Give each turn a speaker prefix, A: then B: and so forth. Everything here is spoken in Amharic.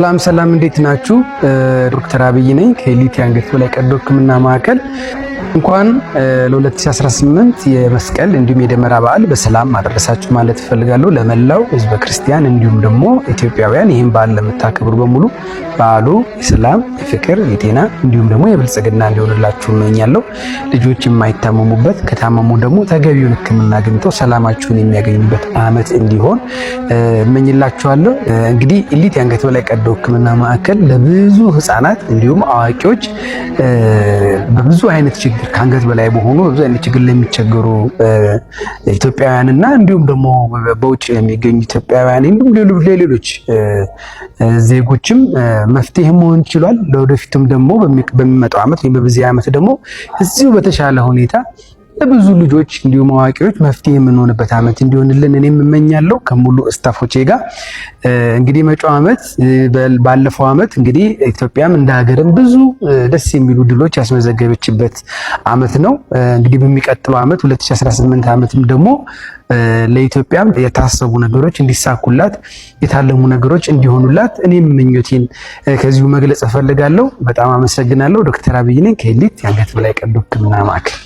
A: ሰላም ሰላም፣ እንዴት ናችሁ? ዶክተር አብይ ነኝ ከኤሊት የአንገት በላይ ቀዶ ሕክምና ማዕከል። እንኳን ለ2018 የመስቀል እንዲሁም የደመራ በዓል በሰላም አደረሳችሁ ማለት እፈልጋለሁ። ለመላው ሕዝበ ክርስቲያን እንዲሁም ደግሞ ኢትዮጵያውያን ይህን በዓል ለምታከብሩ በሙሉ በዓሉ የሰላም፣ የፍቅር፣ የጤና እንዲሁም ደግሞ የብልጽግና እንዲሆንላችሁ እመኛለሁ። ልጆች የማይታመሙበት፣ ከታመሙ ደግሞ ተገቢውን ሕክምና አግኝተው ሰላማችሁን የሚያገኙበት ዓመት እንዲሆን እመኝላችኋለሁ። እንግዲህ ኤሊት የአንገት በላይ ቀዶ ሕክምና ማዕከል ለብዙ ሕፃናት እንዲሁም አዋቂዎች በብዙ አይነት ችግር፣ ከአንገት በላይ በሆኑ በብዙ አይነት ችግር ለሚቸገሩ ኢትዮጵያውያንና እንዲሁም ደግሞ በውጭ የሚገኙ ኢትዮጵያውያን እንዲሁም ሌሎች ዜጎችም መፍትሄ መሆን ችሏል። ለወደፊቱም ደግሞ በሚመጣው ዓመት ወይም በዚህ ዓመት ደግሞ እዚሁ በተሻለ ሁኔታ ለብዙ ልጆች እንዲሁም አዋቂዎች መፍትሄ የምንሆንበት ዓመት እንዲሆንልን እኔም እመኛለሁ ከሙሉ staff ኦቼ ጋር። እንግዲህ መጪው ዓመት፣ ባለፈው ዓመት እንግዲህ ኢትዮጵያም እንደ ሀገርም ብዙ ደስ የሚሉ ድሎች ያስመዘገበችበት ዓመት ነው። እንግዲህ በሚቀጥለው ዓመት 2018 ዓመትም ደግሞ ለኢትዮጵያም የታሰቡ ነገሮች እንዲሳኩላት፣ የታለሙ ነገሮች እንዲሆኑላት እኔም ምኞቴን ከዚሁ መግለጽ እፈልጋለሁ። በጣም አመሰግናለሁ። ዶክተር አብይ ነኝ ከኤሊት የአንገት በላይ ቀዶ ሕክምና ማዕከል።